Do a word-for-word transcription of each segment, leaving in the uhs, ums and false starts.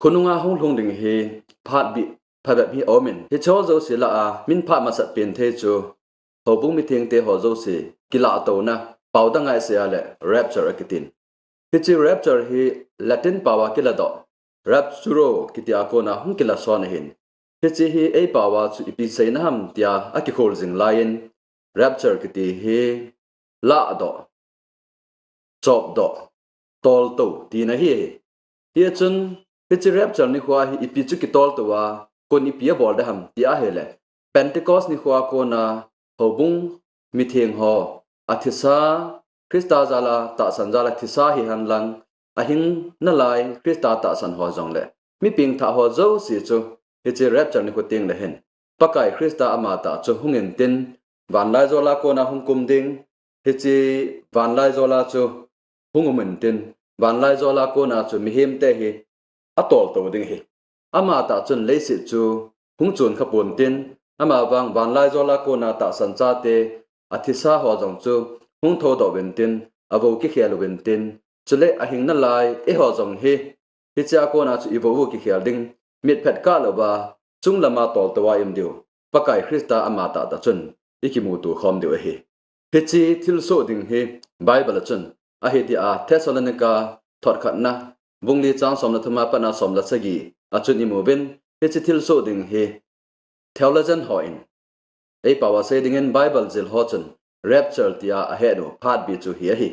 Khonunga hung lhung ding hi phat bih phabep hi aumin, hiche ho jouse lah a min phat masat pen thei chu houbung mithengte ho jouse kilah touna pao dang a isei a le rapture akitin. Hiche rapture hi Latin pao a kiladoh rapturo kiti a kona hung kilason ahin. Hiche hi ei pao a chu ipi seina ham tia akikhol jing laiin, rapture kiti hi lahdoh, chopdoh, toltou tina ahi. Hichun hiche rapture nikho a hi ipi chu kitoltou a, koin ipi abol ding ham ti ahile, Pentecost nikho a kona houbung mitheng ho, athisa, Christa jal a tahsan jal a thisa hihen lang, ahing nalai Christa tahsan ho jongle mi pengthah ho jouse chu hiche rapture nikho tengle hin Pakai Christa amatah chu hung intin, vanlaijol a kona hung kum ding, hiche vanlaijol a chu hung um intin, vanlaijol a kona chu mihemte hi atoltou ding ahi. Amatah chun leiset chu hung chon kha pontin, amavang vanlaijol a kona tahsan chate, athisa ho jong chu hung thoudoh uvintin, avou kikhel uvintin, chule ahing nalai eiho jong hi hichea kona chu ivou u kikhel ding, mitphet kah louva, chunglama toltou a i um diu, Pakai Christa amatah tah chun ikimuto khom diu ahi. Hiche thilsoh ding hi Bible a chun ahi tia Thessalonica thot khatna, bung li chang som le thum a pat a som le sagi a chun imu uvin, hiche thilsoh ding hi theologian hon, ei pao a sei dingin Bible jil ho chun rapture tia ahet u phat bih chu hi ahi.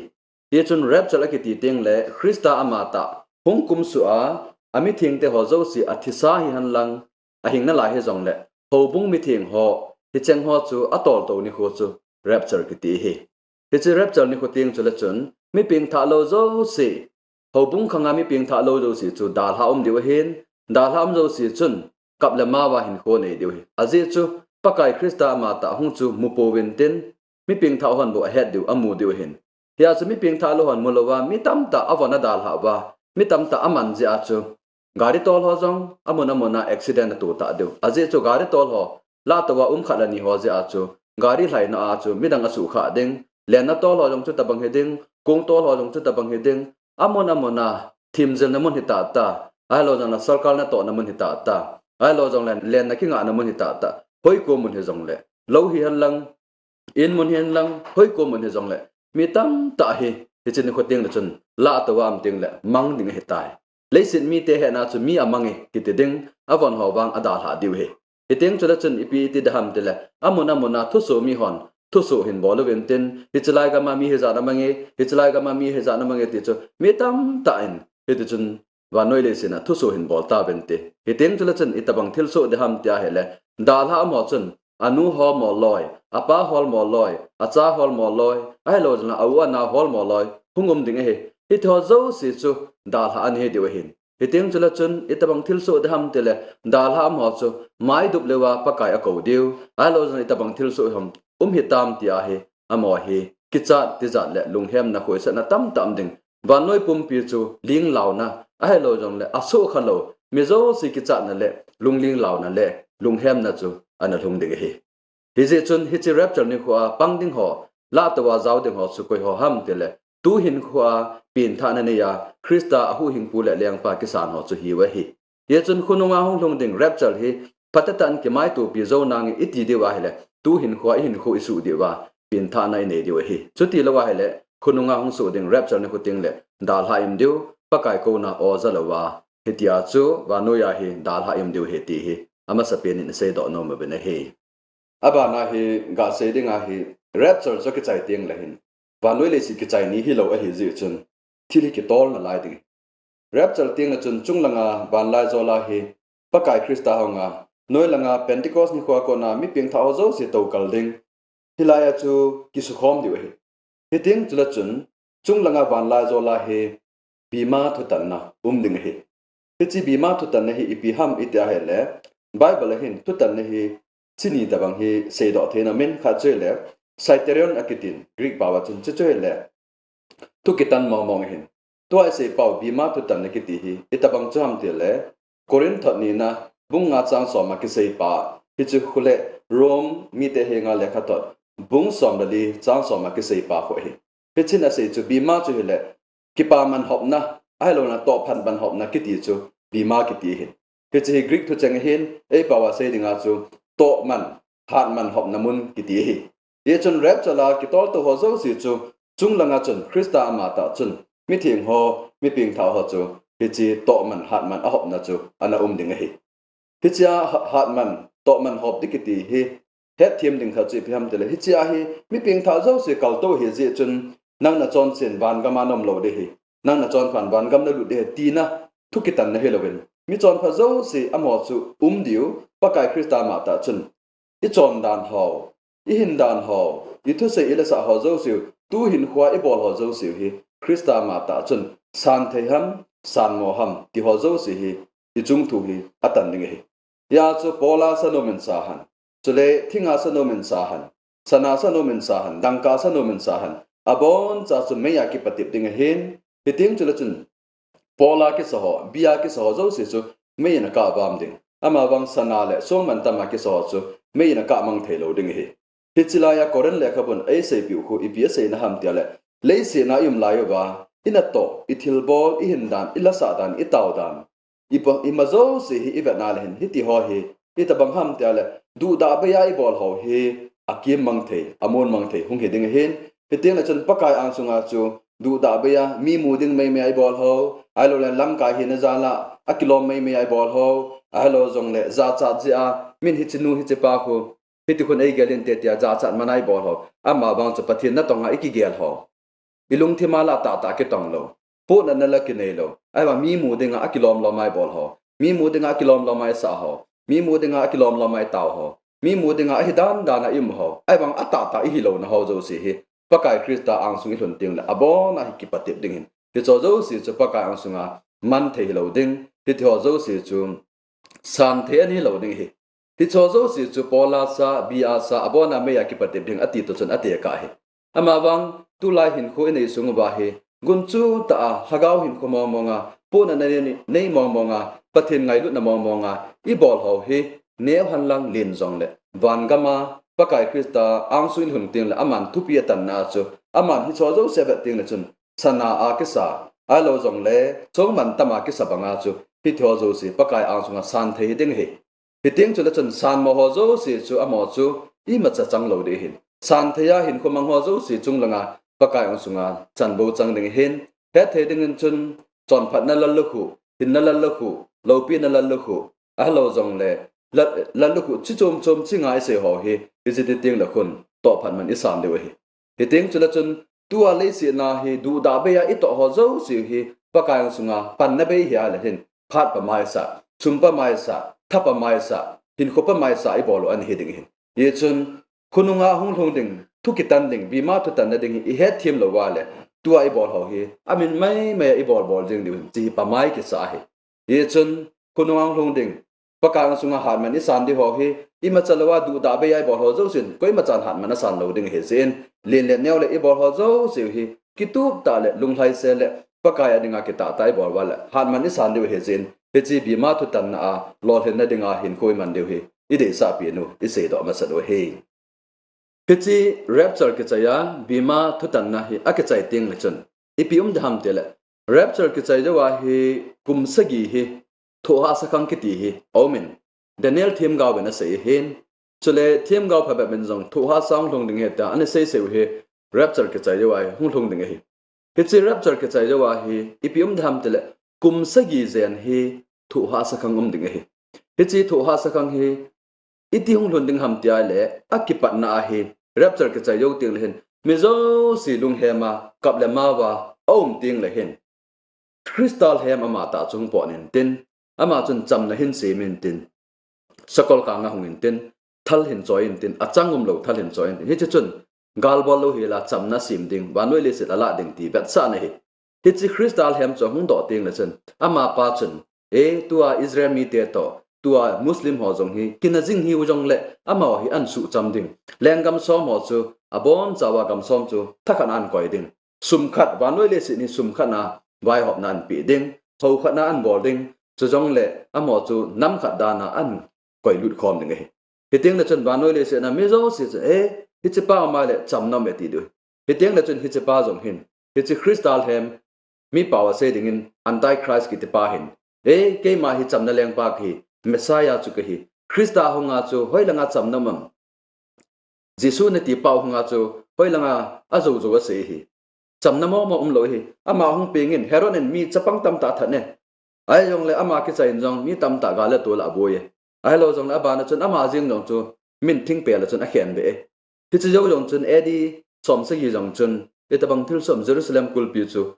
Hichun rapture akiti tengle Christa amatah hung kumsuh a, amithengte ho jouse athisa hihen lang, ahing nalai hijongle, houbung mitheng ho, hicheng ho chu atoltou nikho chu rapture kiti ahi. Hiche rapture nikho teng chule chun mi pengthah lou jouse, houbung khanga mi pengthah lou jouse chu dalha um diu ahin, dalha um jouse chun kap le mao a hinkho anei diu ahi. Ajeh chu Pakai Christa amatah hung chu mu pouvintin, mi pengthah hon bou ahet diu, amu diu ahin. Hia chu mi pengthah lou hon mu louva mi tamtah avon adalhah uva, mi tamtah aman jeh a chu gari tol ho jong amun amun a accident ato tah diu. Ajeh chu gari tol ho lahtou a um khat le ni ho jeh a chu gari lhaina a chu midang asuhkhah ding, lenna tol ho jong chutobang hiding, kong tol ho jong chutobang hiding, amun amun a themjilna mun hitahtah, ahilou jongle sorkar natohna mun hitahtah, ahilou jongle lenna kingahna mun hitahtah, hoiko mun hijongle, lou hihen lang, in mun hihen lang, hoiko mun hijongle, mi tamtah hi hiche nikho tengle chun lahtou a um tengle mang ding ahitai. Leiset mite hetna chu mi amange kiti ding, avon ho vang adalhah diu ahi. Hiteng chule chun ipi iti ding ham tile, amun amun a thusoh mi hon thusoh hin bol uvintin, hiche lai gam a mi hijat amange, hiche lai gam a mi hijat amange ti chu mi tamtah in hitichun vannoi leiset a thusoh hin bol tauvinte. Hiteng chule chun itobang thilsoh ding ham ti ahile, dalha um ho chun anu holmo loi, apa holmo loi, acha holmo loi, ahilou jongle a u anao holmo loi hung um ding ahi. Hitiho jouse chu dalha ana hi diu ahin. Hiteng chule chun itobang thilsoh ding ham tile, dalha um ho chu maidup leuva Pakai akou diu, ahilou jongle itobang thilsoh ham um hitam tia hi, amaho hi kichat tijat le lunghemna khohsahna tamtah um ding. Vannoi pumpi chu linglauna, ahilou jongle asuhkha lou, mi jouse kichatna le lunglinglauna le lunghemna chu ana lhung ding ahi. Hijeh chun hiche rapture nikho a pang ding ho, lahtou a jao ding ho chu koi ho ham tile, tuhinkho a penthahna nei a Christa a huhhingpu le lengpa kisan ho chu hiu ahi. Hichun khonunga hung lhung ding rapture hi phatechan kimaitopi jou nange iti diu ahile, tuhinkho a ihinkho isuh diuva penthahna inei diu ahi. Chuti lou ahile, khonunga hung soh ding rapture nikho tengle dalha i um diu, Pakai kouna oja louva, hitia chu vannoi a hi dalha i um diu ahi ti hi amasapen in iseidoh nom uvin ahi. Abana hi gasei dinga hi, rapture chu kichai tengle hin vannoi leiset kichai ni hilou ahijeh chun thil hi kitol nalai ding. Rapture tengle chun chunglanga vanlaijol a hi Pakai Christa hunga, noilanga Pentecost nikho a kona mi pengthah ho jouse toukal ding, hilai a chu kisukhom diu ahi. Hiteng chule chun chunglanga vanlaijol a hi bema thutanna um ding ahi. Hiche bema thutanna hi ipi ham iti ahile, Bible a hin thutanna hi chini tobang hi seidoh theina min, khat chu ahile soterion akitin Greek pao a chun, chuchu ahile thu kitan mongmong ahin. Tua isei pau bema thutanna kiti hi itobang chu ham tile, Corinth thot nina bung nga chang som a kisei pa, hichu khule Rome mite henga lekhathot bung som le li chang som a kisei pa khu ahi. Hichun asei chu bema chu hile kipaman hopna, ahilouleh tohphat man hopna kiti chu bema kiti ahin. Hiche hi Greek thucheng ahin, eipao a sei dinga chu tohman, hatman hopna mun kiti ahi. Hichun rapture a kitoltou ho jouse chu chunglanga chun Christa amatah chun mitheng ho, mipengthah ho chu hiche tohman, hatman ahopna chu ana um ding ahi. Hichea ha-, hatman, tohman hop ding kiti hi hetthem ding khat chu ipi ham tile, hichea hi mipengthah jouse kaltou ahi jeh chun nang nachonsen vangam a naum lou ding ahi, nang nachonphan vangam nalut ding ahi tina thu kitanna hilouvin, michonpha jouse amaho chu um diu, Pakai Christa amatah chun ichondan ho, ihindan ho, ithusei ilasah ho jouse u, tu hinkhoa ibol ho jouse u hi Christa amatah chun santhei ham, sanmo ham ti ho jouse hi ichung thu hi atan ding ahi. Hia chu pola sa nomin sa hen, chule thinga sa nomin sa hen, sana sa nomin sa hen, dangka sa nomin sa hen, aboncha chu meia kipatep ding ahin, hiteng chule chun pola kisa ho, bia kisa ho jouse chu meiin akahvam ding. Amavang sana le songmantama kisa ho chu meiin akahmang theilou ding ahi. Hiche laia Corinth lekhabun eiseipeh u khu ipi aseina ham tile, leiset a ium lai uva, inatoh, ithilbol, ihindan, ilasah dan, itaodan, ipa-, ima jouse hi ivetna le hin, hitiho hi itobang ham tile, duhdah beia ibol ho hi akimmang thei, amonmang thei hung hi ding ahin. Hitengle chun Pakai angsunga chu duhdah beia, mi mu ding meimei a ibol ho, ahiloule lamkai hina jal a akilom meimei a ibol ho, ahilou jongle jachat jeh a, min hichenu hichepa khu hitikhun eigel inte tia jachat man a ibol ho, amavang chu Pathen natonga ikigel ho, ilungthima la tahtah kitong lou, pohnatna la kinei lou, ahivang mi mu dinga akilomlom a ibol ho, mi mu dinga akilomlom a isah ho, mi mu dinga akilomlom a itao ho, mi mu dinga ahidan dan a ium ho, ahivang atahtah ihilouna ho jouse hi Pakai Christa angsung ilhun tengle abona hi kipatep ding ahin, hicheho jouse chu Pakai angsunga manthei hilou ding, hitiho jouse chu santhei ana hilou ding ahi. Hicheho jouse chu pola sa, bia sa, abona meia kipatep ding ati toh chun atekah ahi. Amavang tulai hinkho inei sung uva hi, gunchu tah a lhagao hinkho mongmonga, pohnatna nei, nei mongmonga, Pathen ngailutna mongmonga ibol ho hi neo henlang len jongle, vangam a Pakai Christa angsung ilhun tengle aman thupi atanna a chu, aman hicheho jouse avet tengle chun sana a kisa, ahilou jongle songmantama kisa banga chu hitiho jouse Pakai angsunga santhei hiding ahi. Hiteng chule chun sanmo ho jouse chu amaho chu imacha chang lou ding ahin, santhei a hinkho mang ho jouse chunglanga Pakai angsunga chanbou chang ding ahin, hetthei dingin chun chonphatna lallukhuh, hinna lallukhuh, loupina lallukhuh, ahilou jongle lal-, lallukhuh chi chom chom chinga isei ho hi, hiche ti tengle khun tohphat man isan diu ahi. Hiteng chule chun tua leiset a hi duhdah beia itoh ho jouse u hi Pakai angsunga panna bei hia le hin, phat pamaisah, sum pamaisah, tha pamaisah, hinkho pamaisah ibol u ana hi ding ahin. Hichun khonunga hung lhung ding, thu kitan ding, bema thutanna ding hi ihetthem louva le, tua ibol ho hi amin maimai a ibol bol jeng diu ahin, hiche hi pamai kisa ahi. Hichun khonunga hung lhung ding, Pakai angsunga hatman isan diu ho hi, imacha louva duhdah beia ibol ho jousen koimachan hatman asan lou ding ahi jeh in, len le neo le ibol ho jouse u hi kitup tah le lunglhaisel le Pakai a dinga kitahtah ibol uva le hatman isan diu ahi jeh in, hiche bema thutanna a lolhinna dinga hinkho iman diu hi ideisahpi nu, iseidoh masat u ahi. Hiche rapture kichai a bema thutanna hi akichai tengle chun ipi um ding ham tile, rapture kichai jouva hi kum sagi hi thohhahsa khang kiti hi aumin, Daniel themgaovin asei ahin, chule themgao phabep in jong thohhahsa hung lhung ding ahi tia ana seisei u hi rapture kichai jouva hi hung lhung ding ahi. Hiche rapture kichai jouva hi ipi um ding ham tile, kum sagi jen hi thohhahsa khang um ding ahi. Hiche thohhahsa khang hi iti hung lhun ding ham tia le, akipatna a hi rapture kichai jou tengle hin mi jouse lunghema kap le mao a aum tengle hin, Christa lhem amatah chu hung pot intin, ama chun chamna hin sem intin, sakol kanga hung intin, thal hin choi intin, achang umlou thal hin choi intin, hiche chun gal bol lou hel a chamna sem ding, vannoi leiset alah ding ti vetsahna ahi. Hiche Christa lhem chu ahung doh tengle chun, amapa chun, e, tua Israel mite toh tua Muslim ho jong hi kina jing hiu jongle, amaho hi ahin suhcham ding, lenggam som ho chu, abonchauva gam som chu thakhat a ahin koi ding, sum khat, vannoi leiset hi sum khat a vaihopna ahin peh ding, hou khat a ahin bol ding, chujongle amaho chu nam khat dan a ahin koilut khom ding ahi. Hitengle chun vannoi leiset a mi jouse chun, e, hichepa um a le chamna um e ti diu ahi. Hitengle chun hichepa jong hin, hiche Christa lhem, mipao a sei dingin Antichrist kitipa hin, E, keima hi chamna lengpa kahi, Messiah chu kahi. Christa hunga chu hoilanga chamna um am? Jesu nati pau hunga chu hoilanga ajou jou asei hi. Chamna mong mong umlou hi. Ama hung pengin Herod in mi chapang tamtah athat e. Ahijongle ama kichai in jong mi tamtah gal le tol a aboi e. Ahilou jongle abana chun ama jeng jong chu min thingpel a chun akhen be e. Hiche jou jong chun A D som sagi jong chun itobang thilsoh um Jerusalem kulpi chu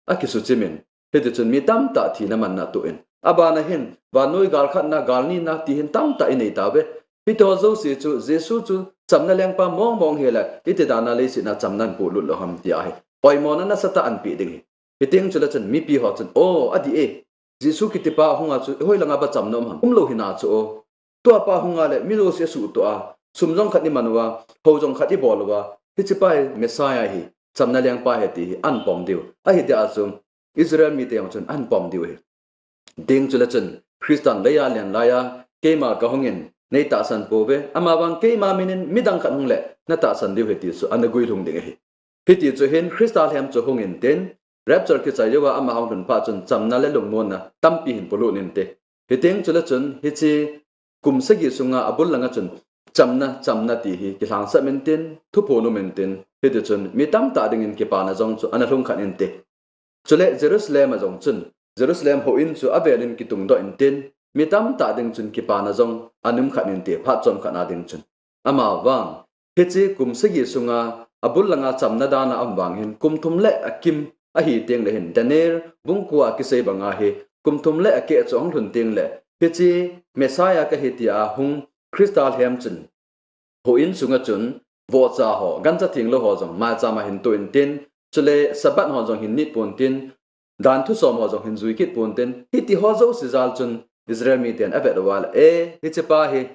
akisuchim in, hitichun mi tamtah thina manna atoh in, abana hin vannoi gal khatna, gal nina ti hin tamtah inei tauve. Hitiho jouse chu Jesu chu chamna lengpa mong mong hile, iti dana leiset a chamna ahin polut lou ham ti ahi. Oimona nasatah ahin peh ding ahi. Hiteng chule chun mipi ho chun, o, adih e, Jesu kitipa hunga chu hoilanga ba chamna um ham? Umlou hina chu o. Tua pa hunga le mi jouse asuhtoh a, sum jong khat iman uva, hou jong khat ibol uva, hichepa hi Messiah ahi, chamna lengpa ahi ti hi ahin pom diu. Ahi dia chu Israel mite jong chun ahin pom diu ahi. Ding chule chun Christan leiya alen laiya keima kahungin neitahsan pouve, amavang keima minin midang khat hungle natahsan diu ahi ti chu ana guilhung ding ahi. Hiti chu hin Christa lhem chu hung intin, rapture kichai jouva ama hung lhun phat chun chamna le lungmonna tampi hin polut inte. Hiteng chule chun hiche kum sagi sunga abul langa chun chamna, chamna ti hi kilhangsap intin, thuphon um intin, hitichun mi tamtah dingin kipana jong chu ana lhung khat inte. Chule Jerusalem a jong chun, Jerusalem houin chu avelin kitungdoh intin, mi tamtah ding chun kipana jong ana um khat inte, phat chomkhat na ding chun. Amavang, hiche kum sagi sunga abul langa chamna dana aum vang hin, kum thum le akim ahi tengle hin, Daniel bung ko a kisei banga hi, kum thum le akeh chu ahung lhun tengle, hiche Messiah kahi tia hung Christa lhem chun, houin sunga chun, vohcha ho, gancha thenglou ho jong maicham a hin to intin, chule Sabbath ho jong hin nit pontin, dan thusom ho jong hin jui kit pontin, hitiho jouse jal chun Israel miten avet uva le, e, hichepa hi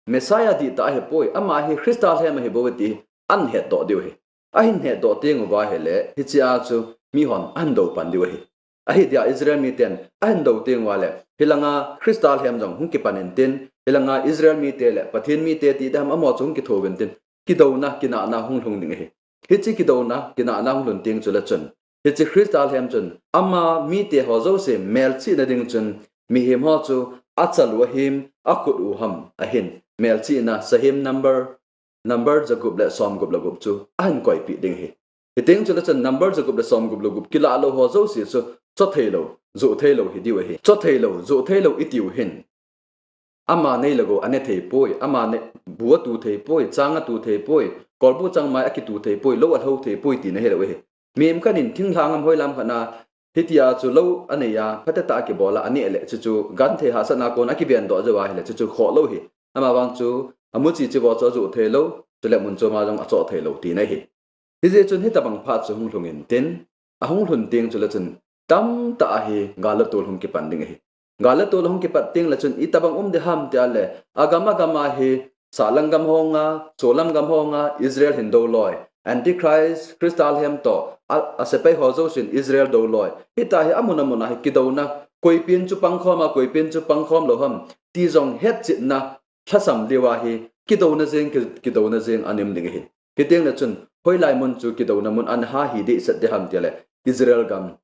Messiah dihtah ahipoi, ama hi Christa lhem ahibouve ti ahin hetdoh diu ahi. Ahin hetdoh teng uva ahile, hichea chu mihon ahin dou pan diu ahi. Ahi dia Israel miten ahin dou teng uva le, hilanga Christa lhem jong hung kipan intin, hilanga Israel mite le Pathen mite ti dam amaho chu hung kithou intin, kidouna, kinahna hung lhung ding ahi. Hiche kidouna, kinahna hung lhun teng chule chun, hiche Christa lhem chun ama mite ho jouse melchihna ding chun mihem ho chu achal u ahim, akhut u ham ahin, melchihna sahem number, number jagup le somgup le gup chu ahin koipeh ding ahi. Hiteng chule chun number jagup le somgup le gup kilah lou ho jouse chu chotheilou, jotheilou hidiu ahi. Chotheilou, jotheilou itiu hin, ama nei le gou ane theipoi, ama nei, bu atu theipoi, chang atu theipoi, kolbu changmai akitu theipoi, lou alhou theipoi tina hilou ahi. Mihem khat in thinglhang am hoilam khat na, hitia chu lou aneiya, phatetah a kibol a aneh le, chuchu genthei hahsatna kon a kivendoh jouva ahile, chuchu khoh lou ahi. Amavang chu, amuchi chivo chu ajoh theilou, chule mun choma jong achoh theilou tina ahi. Hijeh chun hitobang phat chu hung lhung intin, ahung lhun teng chule chun tamtah a hi gal le tol hung kipan ding ahi. Gal le tol hung kipat tengle chun itobang um ding ham tia le, agam agam a hi sahlang gam ho nga, solam gam ho nga Israel hin dou loi, Antichrist, Christa lhem toh a, asepai ho jousen Israel dou loi, hitia hi amun amun a hi kidouna, koipen chu pangkhom a, koipen chu pangkhom lou ham ti jong hetchetna lhasam diuva hi kidouna jeng, ki, kidouna jeng ana um ding ahi. Hitengle chun hoilai mun chu kidouna mun ana ha hi dehset ding ham tile, Israel gam,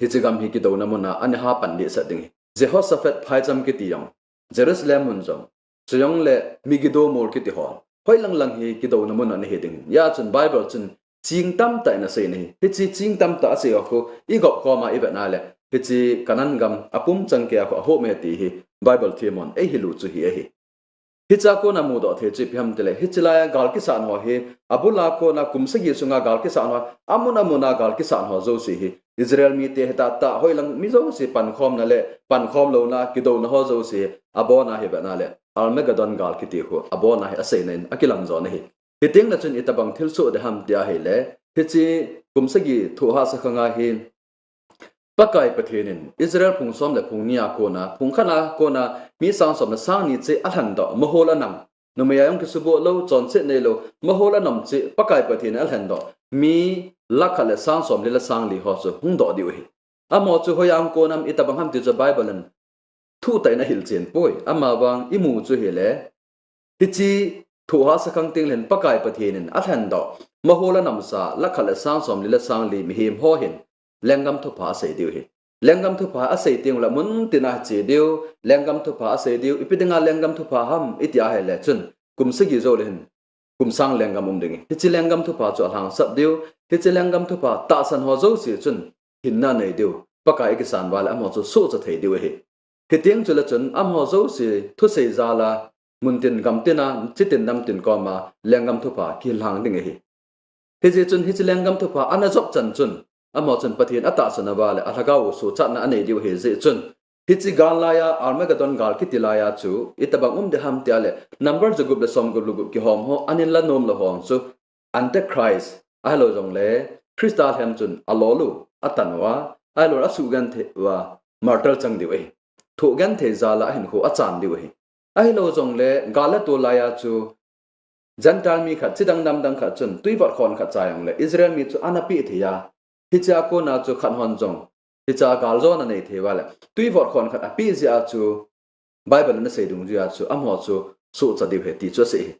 hiche gam hi kidouna mun a ana ha pan dehset ding ahi. Jehoshaphat phaicham kiti jong, Jerusalem mun jong, chujongle Megiddo mol kiti ho, hoilang lang hi kidouna mun ana hi ding ahi. Hijeh chun Bible chun ching tamtah in asei ahi. Hiche ching tamtah asei ho khu igop khom a ivet na le, hiche Canaan gam apum changkeiya khu ahom e ti hi Bible themhon eihil u chu hi ahi. Hichea kona mudoh thei chu ipi ham tile, hiche laiya gal kisan ho hi, abula kona kum sagi sunga gal kisan ho, amun amun a gal kisan ho jouse hi, Israel mite hitahtah hoilang mi jouse pankhomna le pankhom louna, kidouna ho jouse abona hi vetna le, Armageddon gal kiti khu abona hi aseina in akilang jon ahi. Hitengle chun itobang thilsoh ding ham tia ahile, hiche kum sagi thoh hahsa khanga hi, Pakai Pathen in Israel phung som le phung ni a kona, phung khat a kona mi sang som le sang ni cheh alhendoh, mohol anam, numeiya jong kisuboh lou, chonset neilou, mohol anam cheh Pakai Pathen in alhendoh mi lakh khat le sang somli le sang li ho chu hungdoh diu ahi. Amaho chu hoiya hung kon am, itobang ham ti chu Bible in thuhtah in ahilchen poi. Amavang imu chu hile, hiche thoh hahsa khang tengle hin Pakai Pathen in alhendoh, mohol anamsa lakh khat le sang somli le sang li mihem ho hin lenggam thupha asei diu ahi. Lenggam thupha asei teng ula mun tina che diu, lenggam thupha asei diu, ipi dinga lenggam thupha ham iti ahile chun, kum sagi jou le hin, kum sang lenggam um ding. Hiche lenggam thupha chu alhangsap diu, hiche lenggam thupha tahsan ho jouse chun, hinna nei diu, Pakai akisan uva le amaho chu sohcha thei diu ahi. Hiteng chule chun, amaho jouse thusei jal a, mun tin gam tina, chitin nam tin koma, lenggam thupha kihil lhang ding ahi. Hijeh chun hiche lenggam thupha ana jop chan chun, amaho chun Pathen atahsan uva le alhagao suhchatna anei diu ahi jeh chun, hiche gal laiya, Armageddon gal kiti laiya chu, itobang um ding ham tia le, number jagup le somgup le gup kihom ho, anin la nom lou ho chu, Antichrist, ahilou jongle, Christa lhem chun alol u, atan uva, ahilou asuhgenthei uva, martyr chang diu ahi. Thohgenthei jal a ahinkho achan diu ahi. Ahilou jongle, gal le tol laiya chu, Gentile mi khat, chidang namdang khat chun, tuivot khon khat cha jongle, Israel mi chu ana peh thei a, hichea kona chu khat hon jong, hichea galjona nei thei uva le, tuivot khon khat apeh jeh a chu, Bible in asei dungjuia chu, amaho chu, sohcha diu ahi ti chu asei ahi.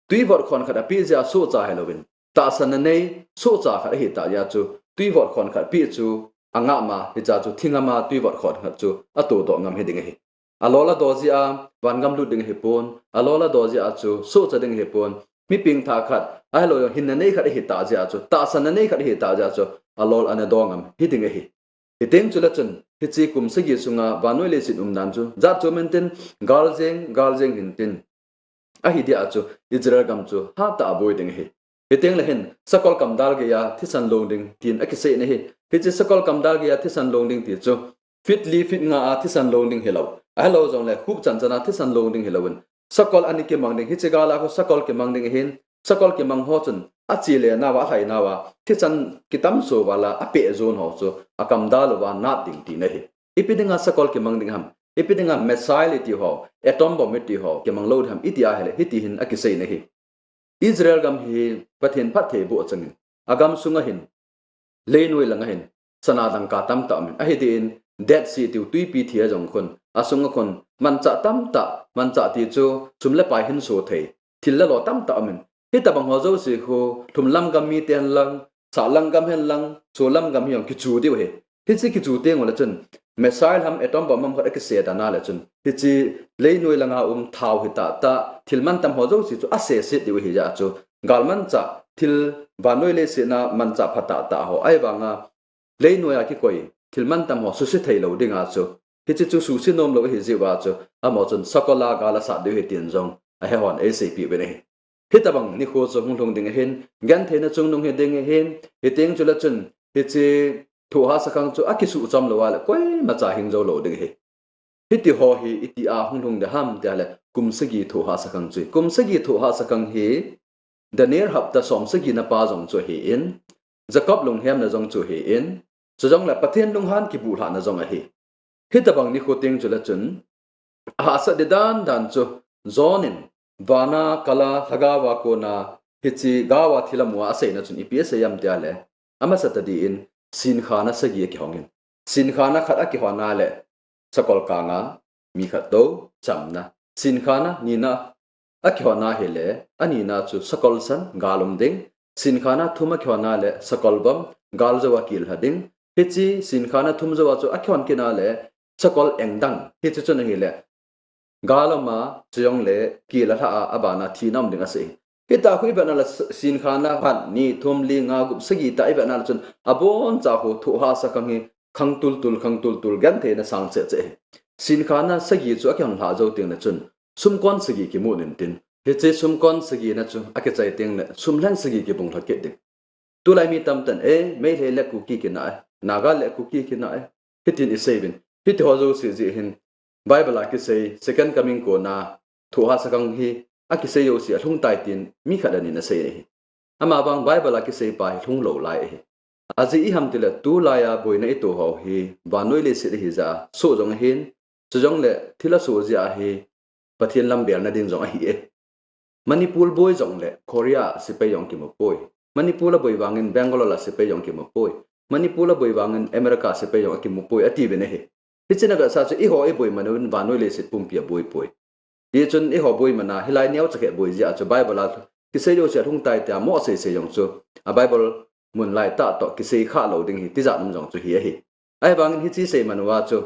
Tuivot khon khat apeh jeh a sohcha hilouvin, tahsanna nei, sohcha khat ahitah jeh a chu, tuivot khon khat peh chu, angah ma, hichea chu, thing ngam a tuivot khon khat chu, atodoh ngam hiding ahi. Alol ado jeh a, vangam lut ding ahipon, alol ado jeh a chu, sohcha ding ahipon, mi pengthah khat, ahilou jong hinna nei khat ahitah jeh a chu, tahsanna nei khat ahitah jeh a chu, alol ana do ngam hiding ahi. Hiteng chule chun, hiche kum sagi sunga vannoi leiset umdan chu, jat chom intin, gal jeng, gal jeng hintin. Ahi dia chu, Israel gam chu, hatah a boi ding ahi. Hiteng le hin, sakol kamdal geiya thisan long ding, tin akisei in ahi. Hiche sakol kamdal geiya thisan long ding ti chu, feet li feet nga a thisan long ding hilou, ahilou jongle khup chan chan a thisan long ding hilouvin, sakol ana kimang ding, hiche gal a khu sakol kimang ding ahin, sakol kimang ho chun, ache le nauva, alhai nauva, thichan kitam so val a, apeh jon ho chu, akamdal uva nat ding tina ahi. Ipi dinga sakol kimang ding ham, ipi dinga missile iti ho, atom bomb iti ho, kimang lou ding ham, iti ahile, hiti hin akisei in ahi. Israel gam hi Pathen phattheiboh achangin, agam sunga hin, leinoi langa hin, sana dangka tamtah umin, ahi din, Dead Sea tiu tuipi thi a jong khun, asunga khun, manchah tamtah, manchah ti chu, sum le pai hin so thei, thil le lo tamtah umin. Hitobang ho jouse khu, lhumlam gam miten lang, sahlam gam hen lang, solam gam hi jong kichu diu ahi. Hiche kichu teng ule chun, missile ham atom bomb ham khat akise dan a le chun, hiche leinoi langa um thao hitah tah, thil mantam ho jouse chu aseset diu ahi jeh a chu, galmanchah, thil vannoi leiset a manchah phatah tah ho, ahivanga, leinoiya kikoi, thil mantam ho suse theilou dinga chu, hiche chu suse nomlou ahi jeh uva chu, amaho chun sakol a gal asat diu ahi tin jong, ahehon eiseipeh uvin ahi. Hitobang nikho chu hung lhung ding ahin, gentheina chungnung hiding ahin, hiteng chule chun, hiche thohhahsa khang chu akisuh chom louva le koimacha hing jou lou ding ahi. Hitiho hi itia hung lhung ding ham tile, kum sagi thohhahsa khang chu, kum sagi thohhahsa khang hi, Daniel hapta som sagina pa jong chu ahin, Jacob lunghemna jong chu ahin, chujongle Pathen lunghan kibuhlhahna jong ahi. Hitobang nikho teng chule chun, ahahsat ding dandan chu, John in, vana kala lhagaova kona, hiche gaova thil amu a aseina chun ipi asei em tile, amasa tadin, sinkhana sagi akihongin. Sinkhana khat akihona le, sakol kanga, mi khat tou, chamna. Sinkhana nina akihona hile, anina chu sakol san, gal um ding. Sinkhana thum akihona le, sakol vom, gal jouva kil lha ding. Hiche sinkhana thum jouva chu akihon kitna le, sakol engdang. Hiche chun ahile, gal um a, chujongle kil alha a, abana thina um ding asei. Hitah khu ivetna le, sinkhana khat, ni, thum, li, nga, gup, sagi tah ivetna le chun, aboncha khu thohhahsa khang hi, khang tultul, khang tultul, gentheina sang cheh cheh ahi. Sinkhana sagi chu akihon lhah jou tengle chun, sumkon sagi kimu intin. Hiche sumkon sagina chu akichai tengle, sumlheng sagi kibunglha kit ding. Tulai mi tamtah in, e, Meitei le Kuki kina e, Naga le Kuki kina e, hitin iseiuvin. Hitiho jouse jeh hin, Bible a kisei, second coming kona, thohhahsa khang hi, akisei jouse alhungtai tin, mi khat anin asei ahi. Amavang Bible a kiseipa hi lhunglou lai ahi. Ajeh iham tile tulaiya boina itoh ho hi, vannoi leiset ahi jeh a, soh jong ahin, chujongle thil asoh jeh a hi, Pathen lam belna ding jong ahi e. Manipur boi jongle Korea sepai jong kimupoi. Manipur aboi vangin Bangalore a sepai jong kimupoi. Manipur aboi vangin America sepai jong akimupoi, atiuvin ahi. Hiche navetsah chu eiho iboi man uvin vannoi leiset pumpi aboipoi. Tichun eiho boi mana hilai neocha khat boi jeh a chu Bible a kisei jouse alhungtai tia mo seisei jong chu, a Bible mun laitah toh kisei khalou ding hi tijat um jong chu hi ahi. Ahivangin hiche seiman uva chu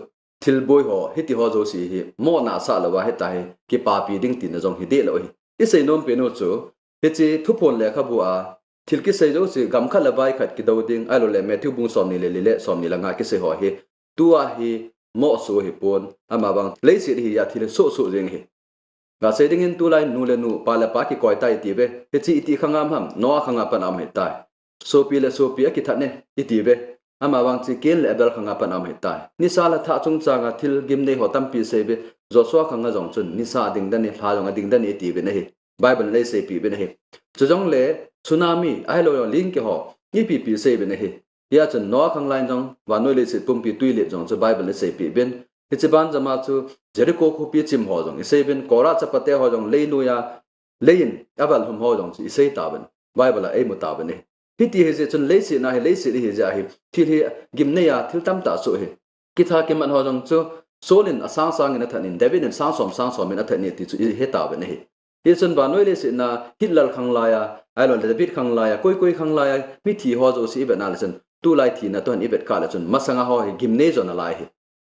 thilboi ho, hiti ho jouse hi mohna asah louva hita hi kipapi ding tina jong hi dehlou ahi. Isei nom pen u chu, hiche Thuphon lekhabu a thil kisei jouse gam khat le vai khat kidou ding, ahilouleh Matthew bung somni le li le somni le nga kisei ho hi, tua hi mohsoh ahipon, amavang leiset hi a thil sohsoh jeng ahi. Gasei dingin tulai nu le nu, pa le pa kikoi tai iti uve, hiche iti khang a um ham, Noah khang a pat a um ahitai. Sopi le sopi akithat e iti uve, amavang hiche Cain le Abel khang a pat a um ahitai. Nisa le thah chungchang a thil gimnei ho tampi sei uve, Joshua khang a jong chun nisa ading den e, lha jong ading den e iti uvin ahi. Bible in eiseipeh uvin ahi. Chujongle tsunami, ahilou jong ling kei ho, ipi ipi sei uvin ahi. Hia chun Noah khang lai jong vannoi leiset pumpi twi let jong chu Bible in eiseipeh uvin. Hiche banjom a chu Jericho khopi chim ho jong isei uvin, Korah chapate ho jong leinoi a leiin aval lhum ho jong chu isei tauvin, Bible a eimu tauvin ahi. Hiti ahijeh chun leiset na hi, leiset ahijeh a hi, thil hi gimnei a thil tamtah asoh ahi. Kitha kimat ho jong chu Saul in asang sang in athat in, David in sang som sang som in athat in ti chu ihe tauvin ahi. Hichun vannoi leiset na Hitler khang lai a, ahilouleh David khang lai a, koi koi khang lai a mithi ho jouse ivet na le chun, tulai thina toh hin ivet kah le chun, masang a ho hi gimnei jo nalai ahi.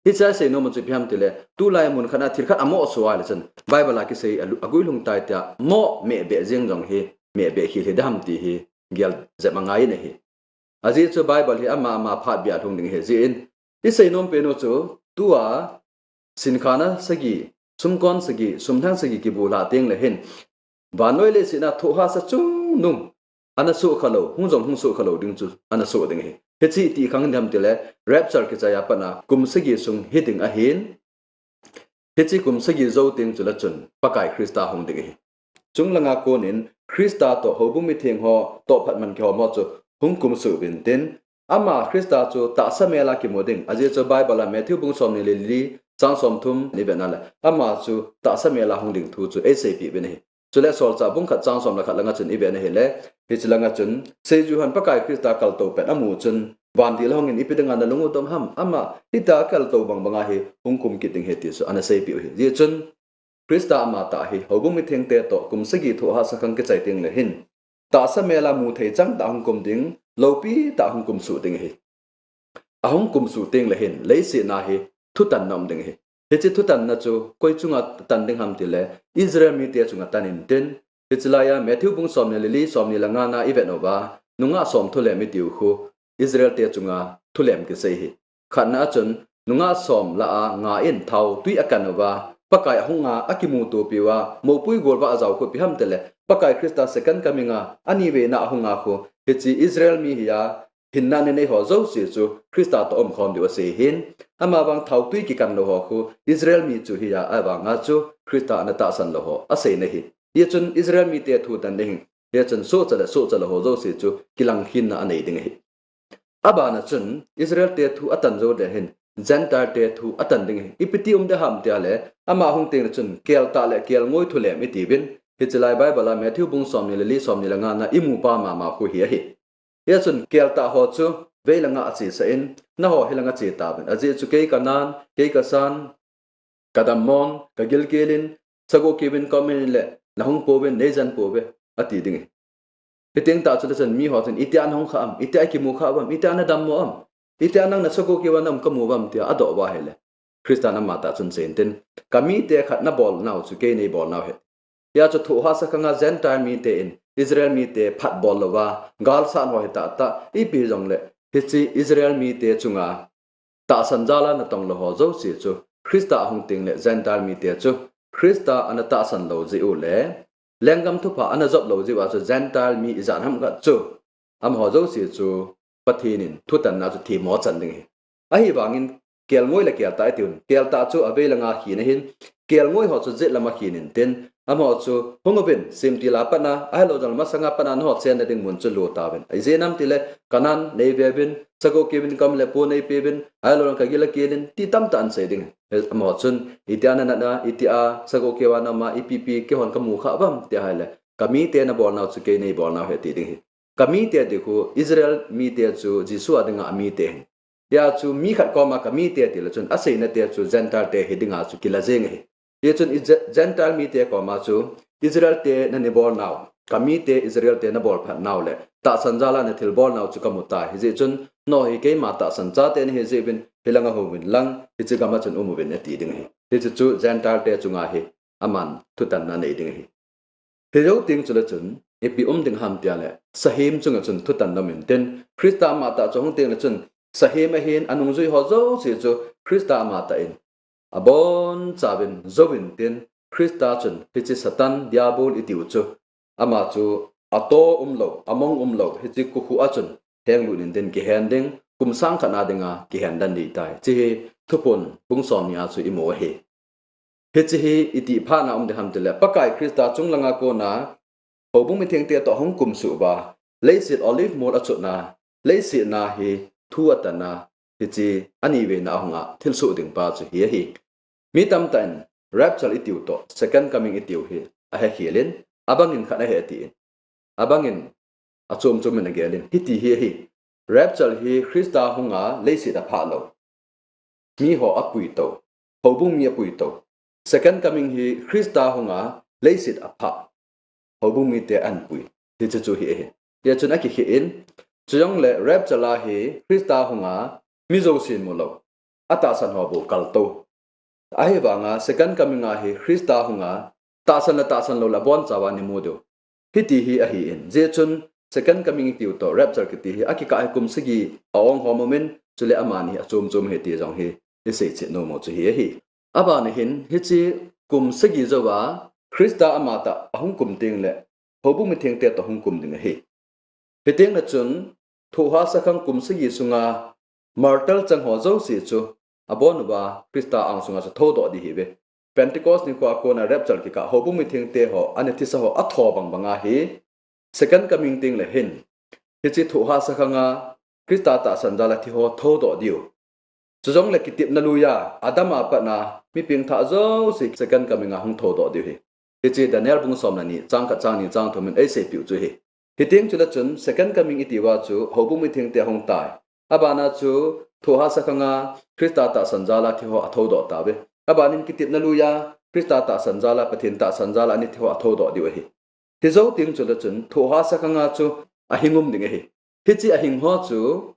Hiche a seinom u chu ipi ham itile, tulai mun khat a thil khat amohsoh a le chun, Bible a kisei alu-, aguilhung tai tia moh mehbeh jeng jong hi mehbeh khel hidem ti hi gel jep angai in ahi. Ajeh chu Bible hi ama ama phat beh a lhung ding ahi jeh in, isei nom pen u chu tua sinkhan a sagi, sumkon sagi, sumlhang sagi kibulhah teng le hin, vannoi leiset na thohhahsa chungnung ana soh khalou, hung jong hung soh khalou ding chu ana soh ding ahi. Hiche iti khang hidem itile, rapture kichai a pat a kum sagi sung hiding ahin, hiche kum sagi jou teng chule chun Pakai Christa hung ding ahi. Chunglanga konin Christa toh houbung mitheng ho toh phatman kihom ho chu hung kumsuh uvin tin, ama Christa chu tahsa mel a kimu ding, ajeh chu Bible a Matthew bung somni le li, chang somthum ivet na le, ama chu tahsa mel a hung ding thu chu eiseipeh uvin ahi. Chule Solchah bung khat chang som le khat langa chun ivet na ahile, hiche langa chun, seiju hon Pakai Christa kaltou pet amu chun, vantil ahungin ipi dinga nalung u dong ham, ama hitia kaltou bang banga hi hung kum kit ding ahi ti chu ana seipeh u ahi. Hijeh chun Christa amatah hi houbung mithengte toh kum sagi thohhahsa khang kichai teng le hin, tahsa mel a mu thei chang tah hung kum ding, loupi tah hung kumsuh ding ahi. Ahung kumsuh teng le hin, leiset na hi thutanna um ding ahi. Hiche thutanna chu koi chunga tan ding ham itile, Israel mite chunga tan in tin, hiche lai a Matthew bung somni le li, somni le nga na ivet uva, nungah som thulem itiu khu Israel te chunga thulem kisei ahi. Khatna a chun, nungah som lah a nga in thaotwi akan uva, Pakai ahunga akimutopi uva, mopui golvah ajao khu ipi ham itile, Pakai Christa second coming a ani veina ahunga khu, hiche Israel mi hi a hinna nei ho jouse chu Christa toh umkhom diu asei ahin, amavang thaotwi kikan lou ho khu Israel mi chu ahi a, ahivanga chu Christa ana tahsan lou ho aseina ahi. Hichun Israel mite thu tan ding ahi. Hichun sohcha le sohcha lou ho jouse chu kilangkhenna anei ding ahi. Abana chun Israel te thu atan jou le hin, Gentile te thu atan ding ahi. Ipi ti um ding ham itile, ama hung teng le chun keltah le kelngoi thulem itiuvin, hiche lai Bible a Matthew bung somni le li, somni le nga na imu pa mama khu hi ahi. Hichun keltah ho chu veilanga achesah in, nangho hilanga che tauvin. Ajeh chu kei kanan, kei kasan, kadammon, kagilkel in, sagoh keuvin kaum in le, nahung pouvin, neijen pouve, ati ding ahi. Hiteng tah chule chun miho chun, itia nahung khah am, itia kimu khah uvam, itia nadammo am, itia nang nasagoh keuva naum kamu uvam tia adoh uva ahile, Christan amatah chun asei in tin, kamite khat nabolnau chu kei neibolnau ahi. Hia chu thohhahsa khanga Gentile mite in Israel mite phatbol louva, galsat ho hitahtah, ipi hijongle, hiche Israel mite chunga tahsan jal a natong lou ho jouse chu, Christa ahung teng le Gentile mite chu, Christa ana tahsan lou jeh u le, lenggam thupha ana jop lou jeh uva chu Gentile mi ijat ham khat chu, amaho jouse chu Pathen in thutanna chu themmo chan ding ahi. Ahivangin kelngoi le keltah itiuvin, keltah chu aveilanga khena ahin, kelngoi ho chu jetlama khen in tin, amaho chu hung uvin, semtil a pat a, ahilou jongle masanga pat a nangho chenna ding mun chu lo tauvin. Ijeh inem itile, kanan neiveuvin, sagoh keuvin kaum le po neipeuvin, ahilou jongle kagil akel in, ti tamtah ahin sei ding. Amaho chun, itia nanat a, itia sagoh keuva naum a, ipi ipi keihon kamu khah uvam, tia ahile, kamite nabolnau chu kei neibolnau ahi ti ding ahi. Kamite ti khu Israel mite chu Jesu a dinga amite ahin. Hia chu mi khat koma kamite tile chun aseina te chu Gentile te hi dinga chu kila jeng ahi. Hichun Gentile mite koma chu Israel te naneibolnau, Kamite Israel te nabolphat nau le tahsan jal a nathilbol nau chu kamu tai. Hijeh chun, no hi keima tahsan chate nahi jeh uvin, hilanga hung uvin lang, hiche gam a chun um uvin ati ding ahi. Hiche chu Gentile te chunga hi aman thutanna anei ding ahi. Hijou teng chule chun, ipi um ding ham tia le, sahem chunga chun thutanna um intin, Christa amatah chu ahung teng le chun, sahem ahin anungjui ho jouse chu Christa amatah in abonchauvin jou intin, Christa chun hiche Satan Diabol itiu chu, ama chu ato umlou, among umlou, hiche kukhu a chun henglut intin kihen ding, kum sang khat na dinga kihen den ding ahitai. Hiche hi Thuphon bung somni a chu imu ahi. Hiche hi itih phat na um ding ham tile, Pakai Christa chunglanga kona houbung mithengte toh hung kumsuh uva, leiset Olive mol a chotna, leiset na hi thu atana, hiche anivei na ahunga thilsoh ding pa chu hi ahi. Mi tamtah in rapture itiu toh, second coming itiu hi ahekhel in, abang in khat ahe atin, abang in achom chom in agel in, hiti hi ahi. Rapture hi Christa hunga leiset aphah lou, miho apui tou, houbung mi apui tou. Second coming hi Christa hunga leiset aphah, houbung mite ahin pui, hiche chu hi ahi. Hia chun akikhel in, chujongle rapture a hi Christa hunga mi jousen mulou, atahsan ho bou kaltou. Ahivanga second coming a hi Christa hunga tahsan le tahsan lou le abonchauva ana mu diu, hiti hi ahin. Hijeh chun second coming itiu toh rapture kiti hi akikah hi kum sagi a-ong ho um in, chule amani hi achom chom ahi ti jong hi isei chet nom u chu hi ahi. Abana hin, hiche kum sagi jouva Christa amatah ahung kum teng le, houbung mithengte toh hung kum ding ahi. Hiteng le chun, thohhahsa khang kum sagi sunga martyr chang ho jouse chu, abon uva Christa angsunga chu thoudoh ding ahiuve. Pentecost nikhoa kona rapture kikah houbung mithengte ho, ana thisa ho atho bang banga hi, second coming teng le hin, hiche thohhahsa khanga Christa tahsan jal a thi ho thoudoh diu, chujongle kitepna lui a Adam a patna mi pengthah jouse second coming a hung thoudoh diu ahi. Hiche Daniel bung som le ni, chang khat, chang ni, chang thum in eiseipeh u chu ahi. Hiteng chule chun second coming itiuva chu houbung mithengte ahung tai. Abana chu thohhahsa khanga Christa tahsan jal a thi ho athoudoh tauve. Abanin kitepna lui a Christa tahsan jal a, Pathen tahsan jal a ana thi ho athoudoh diu ahi. Hijou teng chule chun thohhahsa khanga chu ahing um ding ahi. Hiche ahing ho chu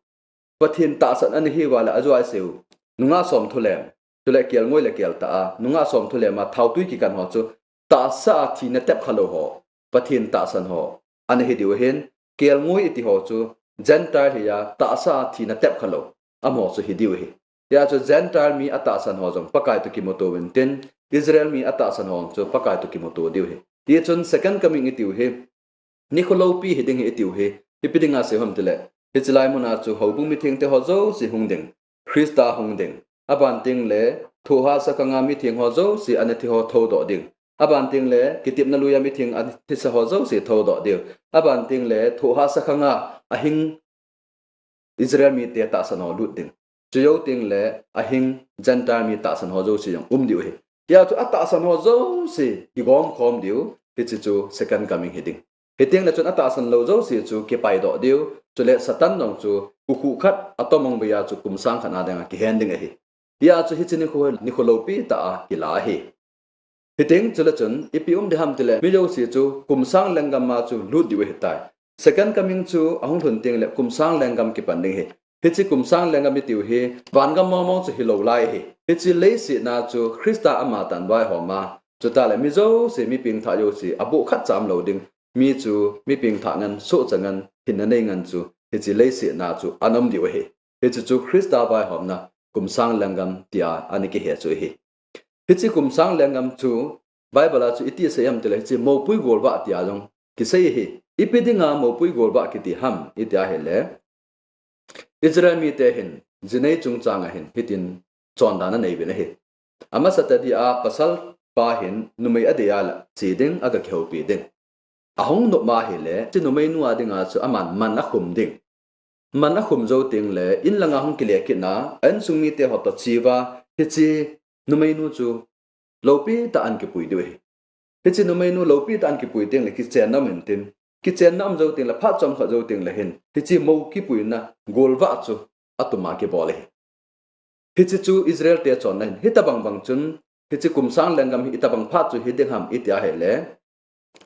Pathen tahsan ana hiuva le, ajou a isei u, nungah somthu lem, chule kelngoi le keltah a, nungah somthu lem a thaotui kikan ho chu tahsa a thina tepkha lou ho, Pathen tahsan ho ana hi diu ahin, kelngoi iti ho chu Gentile hi a, tahsa a thina tepkha lou, amaho chu hi diu ahi. Hia chu Gentile mi atahsan ho jong Pakai toh kimuto uvin tin, Israel mi atahsan ho chu Pakai toh kimuto diu ahi. Hichun second coming itiu hi nikho loupi hiding ahi itiu hi, ipi dinga sei ham tile, hiche lai muna chu houbung mithengte ho jouse hung ding, Christa hung ding, aban teng le thohhahsa khanga mitheng ho jouse ana thi ho thoudoh ding, aban teng le kitepna lui a mitheng ana thisa ho jouse thoudoh diu, aban teng le thohhahsa khanga ahing Israel mite tahsan ho lut ding, chujou teng le ahing Gentile mi tahsan ho jouse jong um diu ahi. Hia chu atahsan ho jouse kigom khom diu, hiche chu second coming hiding. Hiteng le chun atahsan lou jouse chu kipaidoh diu, chule Satan jong chu kukhu khat atomong vei a chu kum sang khat na dinga kihen ding ahi. Hia chu hiche nikho, nikho loupi tah a kila ahi. Hiteng chule chun ipi um ding ham tile, mi jouse chu kum sang lenggam a chu lut diu ahitai. Second coming chu ahung lhun teng le kum sang lenggam kipan ding ahi. Hiche kum sang lenggam itiu hi vangam mong mong chu hilou lai ahi. Hiche leiset na chu Christa amatah in vaihom a, chuteng le mi jouse, mi pengthah jouse aboh khat cha umlou ding, mi chu mi pengthah ngen, sohcha ngen, hinna nei ngen chu hiche leiset na chu ana um diu ahi. Hiche chu Christa vaihomna kum sang lenggam tia ana kihe chu ahi. Hiche kum sang lenggam chu Bible a chu iti asei ham tile, hiche moupui golvah tia jong kisei ahi. Ipi dinga moupui golvah kiti ham iti ahile, Israel mite hin jinei chungchang a hin hitin chondan anei uvin ahi. Amasa tah dia pasal pa hin numei adei a le che ding, aga kihoupi ding. Ahung nop ma ahile, hiche numeinu a dinga chu aman man akhum ding. Man akhum jou teng le, in langa hung kile kit na, a insung mite ho toh che uva, hiche numeinu chu loupi tah a ana kipui diu ahi. Hiche numeinu loupi tah a ana kipui teng le kichenna um intin, kichenna um jou teng le, phat chomkhat jou teng le hin, hiche mou kipuina golvah chu atuma kibol ahi. Hiche chu Israel te chonna ahin, hitobang bang chun, hiche kum sang lenggam hi itobang phat chu hiding ham iti ahile,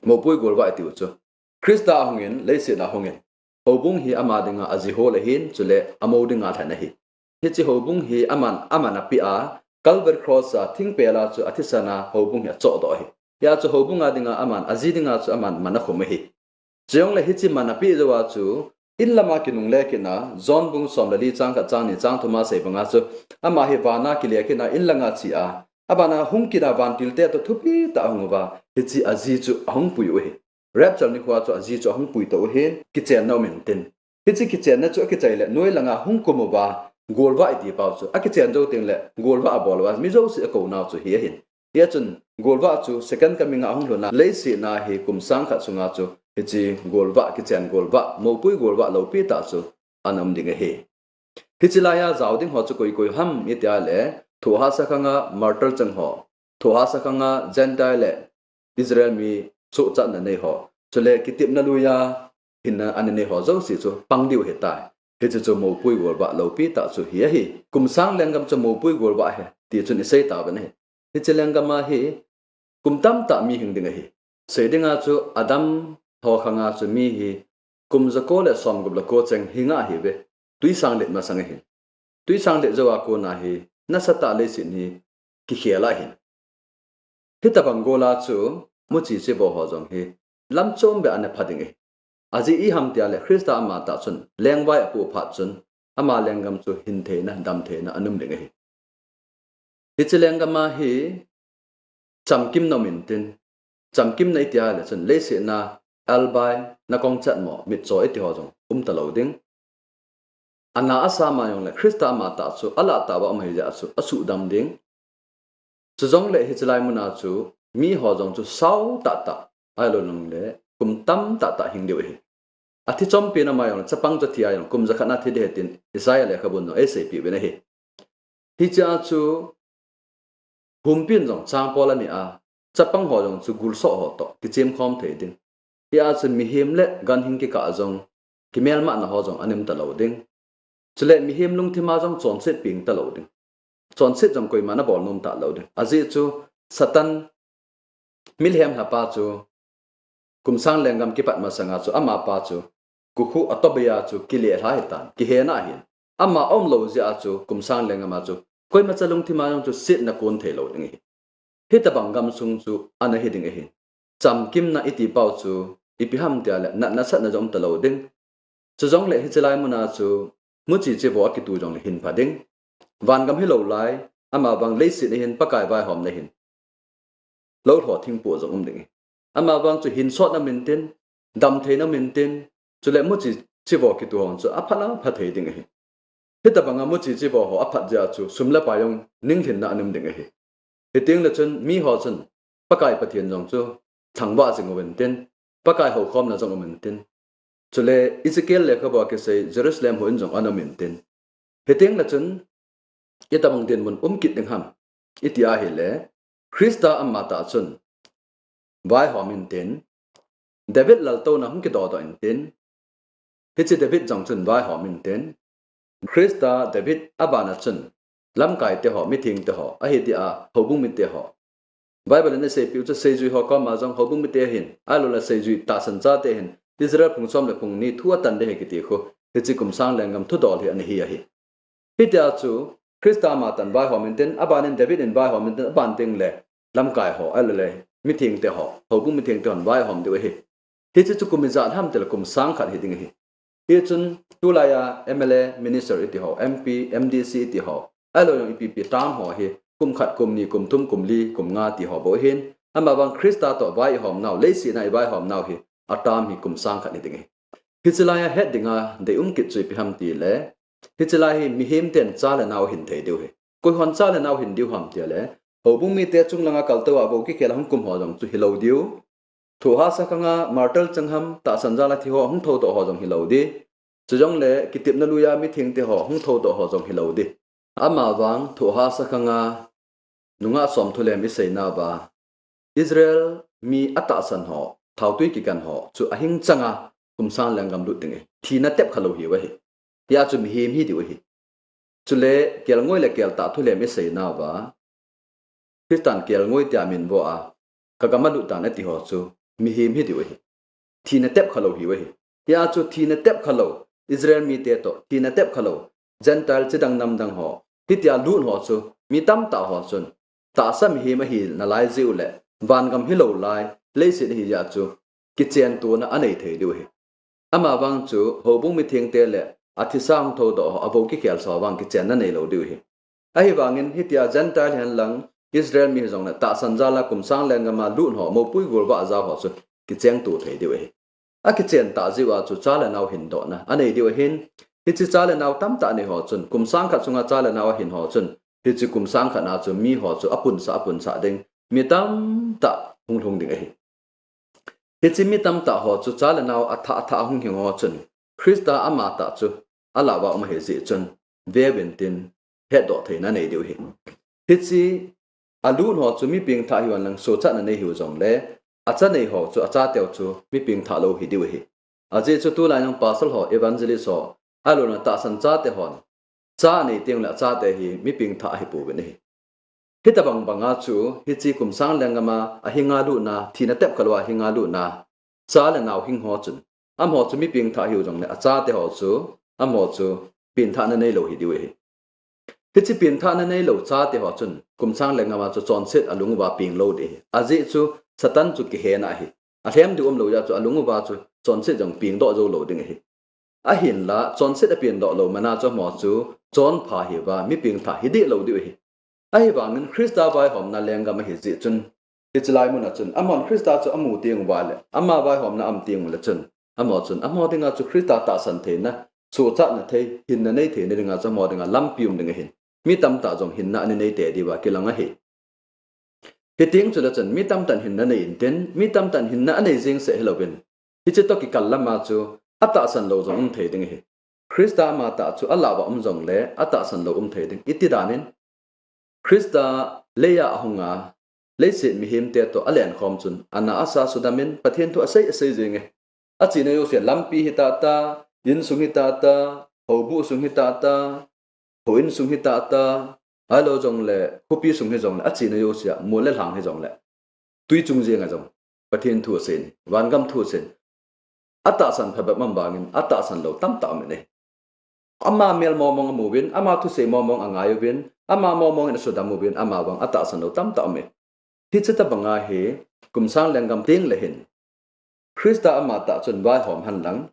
moupui golvah itiu chu Christa ahungin, leiset a ahungin, houbung hi ama dinga aji hol ahin, chule amou dinga lhen ahi. Hiche houbung hi aman, aman apeh a, Calvary Cross a thingpel a chu athisan a houbung hi achohdoh ahi. Hia chu houbung a dinga aman, aji dinga chu aman man akhum ahi. Chujongle hiche man apeh jou a chu, in lama kinungle kit na, John bung som le li chang khat chang ni chang thum a sei banga chu, ama hi vana kile kit na, in langa che a, abana hung kit a vantil te toh thupi tah a ahung uva, hiche aji chu ahung pui u ahi. Rapture nikho a chu aji chu ahung pui tou ahin, kichenna um intin. Hiche kichenna chu akichai le, noi langa hung kum uva, golvah iti pau chu, akichen jou teng le, golvah abol uva, mi jouse akou nau chu hi ahin. Hia chun, golvah chu second coming a ahung lhun a, leiset a hi kum sang khat sunga chu, hiche golvah, kichen golvah, moupui golvah loupi tah chu, ana um ding ahi. Hiche laiya jao ding ho chu koi koi ham iti a le, thohhahsa khanga martyr chang ho, thohhahsa khanga Gentile le Israel mi sohchatna nei ho, chule kitepna luiya hinna ana nei ho jouse chu pang diu ahitai. Hiche chu moupui golvah loupi tah chu hi ahi. Kum sang lenggam chu moupui golvah ahi, ti chun isei tauvin ahi. Hiche lenggam a hi kum tamtah mi hing ding ahi. Sei dinga chu Adam ho khanga chu mi hi kum jako le somgup le ko cheng hinga ahiuve. Twisanglet masang ahin. Twisanglet jou a kona hi nasatah a leiset hi kikhel ahin. Hitobang gol a chu muchi chivo ho jong hi lamchom beh a ana pha ding ahi. Ajeh iham tia le Christa amatah chun lengvai apoh phat chun ama lenggam chu hin theina, dam theina ana um ding ahi. Hiche lenggam a hi chamkimna um intin, chamkimna iti a le chun leiset a albai, nakong chatmo, mitcho iti ho jong um talou ding. Ana asa ma jongle Christa amatah chu alah tah uva um ahijeh a chu asuhdam ding. Chujongle hiche lai muna chu mi ho jong chu sao tahtah, ahilou jongle kum tam tahtah hing diu ahi. Athi chompin ama jongle chapang chu athi a jong kum jakhat na thi ding ahi tin Isaiah lekhabun jong eiseipeh uvin ahi. Hichea chu humpin jong changpol anei a, chapang ho jong chu gulsoh ho toh kichemkhom thei ding. Hia chu mihem le ganhing kikah a jong kimelmahna ho jong ana um talou ding. Chule mihem lungthim a jong chonset peng talou ding. Chonset jong koiman abol nom talou ding. Ajeh chu Satan, milhem lhapa chu kum sang lenggam kipat masanga chu amapa chu kukhu atobei a chu kilelha ahitan, kihena ahin. Ama aumlou jeh a chu kum sang lenggam a chu koimacha lungthim a jong chu setna kon theilou ding ahi. Hitobang gamsung chu ana hi ding ahi. Chamkimna iti pau chu ipi ham tia le natna satna jong um talou ding. Chujongle hiche lai muna chu muchi chivo akitu jongle hin pha ding. Vangam hilou lai, amavang leiset a hin Pakai vaihomna hin lou lho thingpoh jong um ding ahi. Amavang chu hinsotna um intin, damtheina um intin, chule muchi chivo kitu ho chu aphat a pha thei ding ahi. Hitobanga muchi chivo ho aphat jeh a chu sum le pai jong ninglhinna ana um ding ahi. Hitengle chun miho chun Pakai Pathen jong chu thangvah jing uvin tin, Pakai houkhomna jong um intin, chule Ezekiel lekhabua kisei Jerusalem houin jong ana um intin. Hitengle chun itobang dinmun um kit ding ham iti ahile, Christa amatah chun vaihom intin, David laltouna hung kidodoh intin, hiche David jong chun vaihom intin, Christa, David abana chun lamkaite ho, mithengte ho, ahitia houbung mite ho, Bible in aseipeh u chu seijui ho koma jong houbung mite ahin, ahiloule seijui tahsan chate ahin, Israel phung som le phung ni thu atan ding ahi kiti khu, hiche kum sang lenggam thudol hi ana hi ahi. Hitia chu Christa amatah in vaihom intin, abanin David in vaihom intin, aban tengle lamkai ho, ahiloule mithengte ho, houbung mithengte hon vaihom diu ahi. Hiche chu kum ijat ham tile kum sang khat hiding ahi. Hichun tulaiya M L A, minister iti ho, M P, M D C iti ho, ahilou jong ipi ipi term ho hi kum khat, kum ni, kum thum, kum li, kum nga ti ho bou ahin. Amavang Christa toh vai ihomnau, leiset a ivaihomnau hi, a term hi kum sang khat hiding ahi. Hiche laiya het dinga deium kit chu ipi ham tile, hiche lai hi mihem ten cha le nao ahin thei diu ahi. Koihon cha le nao ahin diu ham tile, houbung mite chunglanga kaltou a vou kikhel a hung kum ho jong chu hilou diu. Thohhahsa khanga martyr chang ham, tahsan jal a thi ho hung thoudoh ho jong hilou ding. Chujongle kitepna luiya mithengte ho hung thoudoh ho jong hilou ding. Amavang thohhahsa khanga nungah som thulem iseinauva, Israel mi atahsan ho, thaotui kikan ho chu ahing changa kum sang lenggam lut ding ahi. Thina tep khalou hiu ahi. Hia chu mihem hi diu ahi. Chule kelngoi le keltah thulem iseinauva, Christan kelngoi tia minvo a, kagam a lut tan ati ho chu mihem hi diu ahi. thina tep khalou hiu ahi. Hia chu thina tep khalou, Israel mite toh thina tep khalou, Gentile chidang namdang ho, hitia lut ho chu mi tamtah ho chun tahsa mihem ahi nalai jeh u le vangam hilou lai leiset ahi jeh chu kichentona anei thei diu ahi. Amavang chu houbung mithengte le athisa hung thoudoh ho, avou kikhel sa ho vang kichenna neilou diu ahi. Ahivangin hitia Gentile hihen lang, Israel mi hijongle tahsan jal a kum sang lenggam a lut ho, mopui golvah a jao ho chu kichengto thei diu ahi. Akichen tah jeh uva chu cha le nao hindohna anei diu ahin, hiche cha le nao tamtah nei ho chun, kum sang khat sunga cha le nao ahin ho chun, hiche kum sang khat na chu mi ho chu apunsah, apunsah ding, mi tamtah hung lhung ding ahi. Hiche mi tamtah ho chu cha le nao athah, athah hung hing ho chun, Christa amatah chu alah uva um ahi jeh chun, veuvin tin hetdoh theina nei diu ahi. Hiche alut ho chu mi pengthah hiu hen lang, sochatna nei hiu jongle, acha nei ho chu, achateu chu mi pengthah lou hi diu ahi. Ajeh chu tulai nung pastor ho, evangelist ho, ahilouleh tahsan chate hon cha anei tengle achate hi mi pengthah ahipouvin ahi. Hitobang banga chu hiche kum sang lenggam a ahinga lutna, thina tep khalou a ahinga lutna cha le nao hing ho chun, amaho chu mi pengthah hiu jongle achate ho chu, amaho chu pengthahna neilou hi diu ahi. Hiche pengthahna neilou chate ho chun kum sang lenggam a chu chonset alung uva peng lou ding ahi. Ajeh chu Satan chu kihena ahi. Alhem diu umlou jeh chu alung uva chu chonset jong pengdoh jou lou ding ahi. Ahinla chonset apengdoh lou mana chu amaho chu chonpha hiuva mi pengthah hi dehlou diu ahi. Ahivangin Christa vaihomna lenggam ahi jeh chun, hiche lai mun a chun amahon Christa chu amu teng uva le, ama vaihomna aum teng ule chun, amaho chun amaho dinga chu Christa tahsan theina, sochatna thei, hinna nei theina dinga chu amaho dinga lampi um ding ahin, mi tamtah jong hinna ana nei tei diuva kilang ahi. Hiteng chule chun mi tamtah in hinna nei intin, mi tamtah in hinna anei jeng seh hilouvin, hiche toh kikal lama chu atahsan lou jong um thei ding ahi. Christa amatah chu alah uva um jongle atahsan lou um thei ding. Iti danin? Christa leiya ahunga, leiset mihemte toh alenkhom chun, ana asa sudamin Pathen thu asei, asei jenge. Achena jouse lampi hitahtah, insung hitahtah, houbuh sung hitahtah, houin sung hitahtah, ahilou jongle khopi sung hijongle, achena jouse a, mol le lhang hijongle, twi chung jenga jong Pathen thu aseiyin, vangam thu aseiyin. Atahsan phabep um vangin atahsan lou tamtah aumin ahi. Ama mel mongmong amuvin, ama thusei mongmong angaiuvin, ama mongmong in asudam uvin, amavang atahsan lou tamtah aume. Hiche tobanga hi kum sang lenggam tengle hin Christa amatah chun vaihom henlang,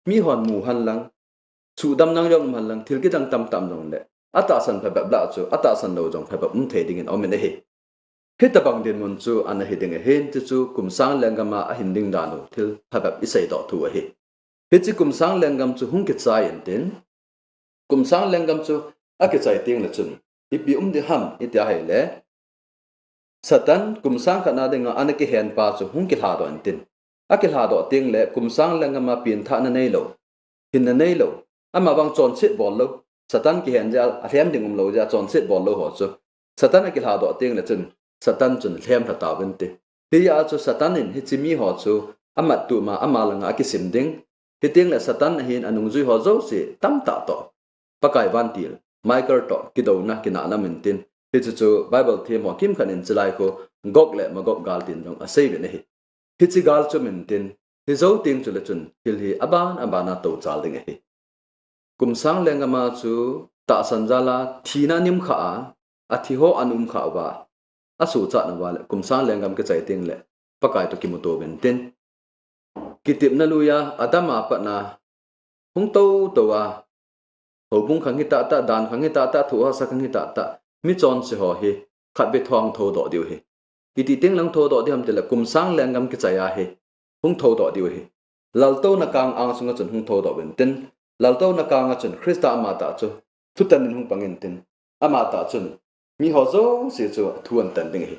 mihon mu henlang, suhdamna jong um henlang, thil kidang tamtah um jongle, atahsan phabep lah chu atahsan lou jong phabep um thei dingin aumin ahi. Hitobang dinmun chu ana hi ding ahin, chuchu kum sang lenggam a ahin ding dan u thil phabep iseidoh thu ahi. Hiche kum sang lenggam chu hung kichai intin, kum sang lenggam chu akichai tengle chun ipi um ding ham iti ahile, Satan kum sang khat na dinga ana kihenpa chu hung kilhadoh intin, akilhadoh tengle kum sang lenggam a pengthahna neilou, hinna neilou, amavang chonset bollou, Satan kihen jeh a alhem ding umlou jeh a chonset bollou ho chu Satan akilhadoh tengle chun, Satan chun lhemlha tauvinte. Hijeh a chu Satan in hiche miho chu amattup ma, ama langa akisim ding. Hitengle Satan ahin anungjui ho jouse tamtah toh, Pakai vantil Michael toh kidouna, kinahna um intin. Hiche chu Bible them ho kimkhat in hiche lai khu Gog le Magog gal tin jong aseiuvin ahi. Hiche gal chu um intin, hijou teng chule chun thil hi aban aban a touchal ding ahi. Kum sang lenggam a chu tahsan jal a thina ana umkhah a, athiho ana umkhah uva, asuhchatna uva le kum sang lenggam kichai tengle Pakai toh kimuto uvintin, kitepna lui a Adam a patna hung toutou a, houbung khang hitahtah, dan khang hitahtah, thohhahsa khang hitahtah, michonse ho hi khatvei thou a hung thoudoh diu ahi. Iti tengle hung thoudoh diu ham itile kum sang lenggam kichai a hi hung thoudoh diu ahi. Laltouna kang angsunga chun hung thoudoh uvintin, laltouna kanga chun Christa amatah chu thutan in hung pang intin, amatah chun miho jouse chu athu ahin tan ding ahi.